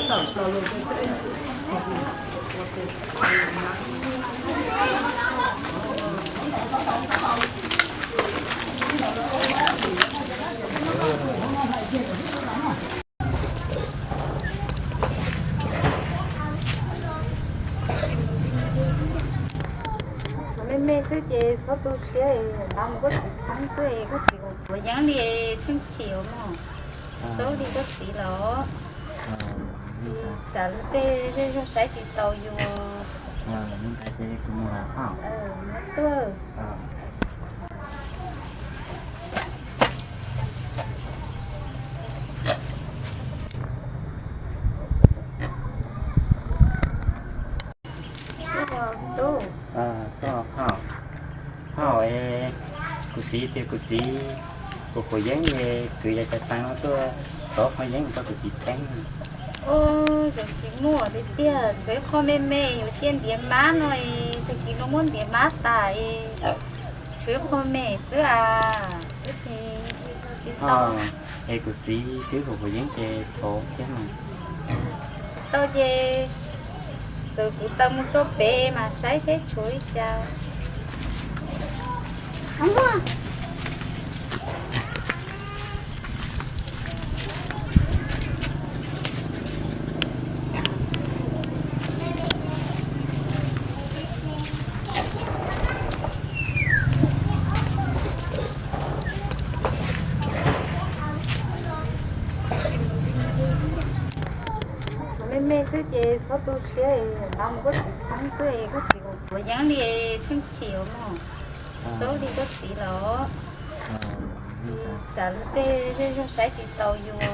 Me me xwb ces txhob tu siab, nqa mus koj txiv txheeb xwb, koj txiv kuv yeeb li tsheej chim mog. Xaub li koj txiv los. Tsam tej zej zog saib tsis taus yus. Tuaj. Phauj, kuv txiv tias kuv txiv, kuv quav yeeb es kwv yav cav taag no tuaj tov qhov yeeb rau kuv txiv teeb. Ua, yeej tsis muaj tiag tiag, tshuav ib qho me me yuav cia ntiav mab no es tag kis no muab ntiav mab tas es tshuav ib qho me xwb as, tab sis tsis tau. Es kuv txiv twb quav yeeb ces thov thiab mas. Tsis tau ces txawm kuv taw mus tso pem mas saib seb tshuav li cas. Me me xwb ces txhob tu siab, nqa mus koj txiv txheeb xwb, koj txiv kuv yeeb li tsheej chim mog. Xaub li koj txiv los. Tsam tej zej zog saib tsis taus yus.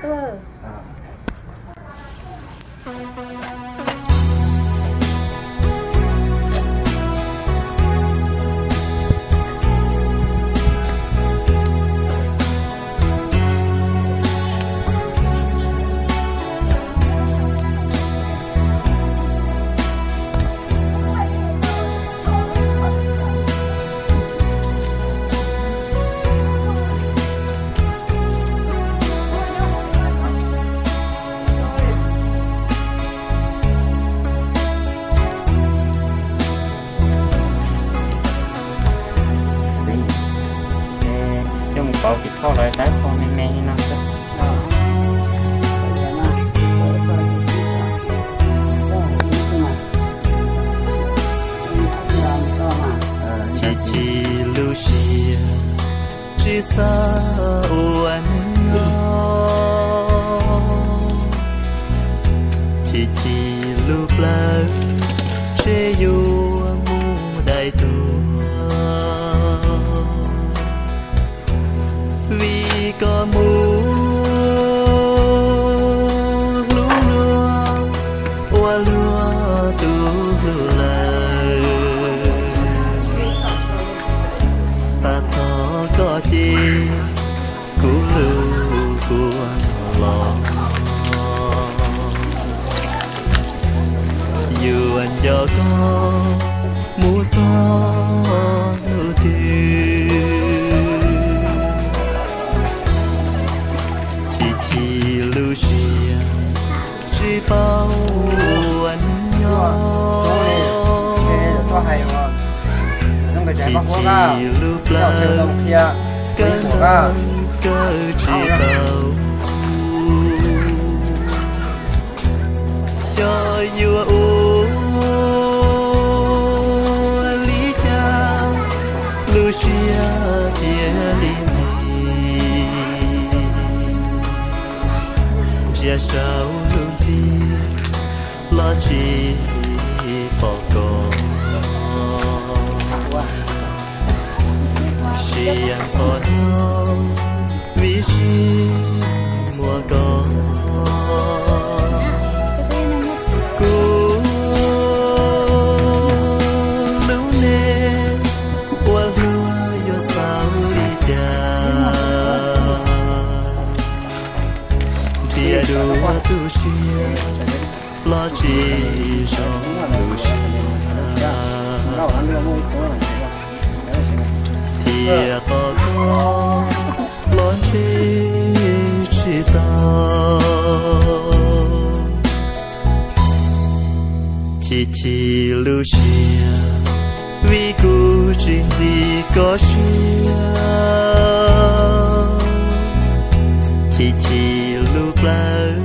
Tuaj. Coj mus pauv tim thauj los saib qhov me me li no xwb. Chim chim lub siab tsis xav ua neej nyob, chim chim lub plawv seb yuav mus dai tuag. Vim koj mus hlub luag ua luag tus hlub lawm, xav txog koj ces kuv hlub kua muag los. Yuav nco koj mus txog hnub twg, chim chim lub siab tsis paub ua neej nyob, chim chim lub plawv kawm ntawv kawm tsis tau. Xyov yuav ua li cas lub siab thiaj li nti, ntsia saum lub ntiv los tsis pom koj. Siab ntxhov hnyo vim tsis muaj koj. Kuv lub neej ua luaj yuav xaus li cas, nrhiav dua tu siab los tsis zoo lub siab, thiaj tos koj los ntshe tsis tau. Chim chim lub siab, vim kuv tsis ntxim koj siab. Chim chim lub plawv,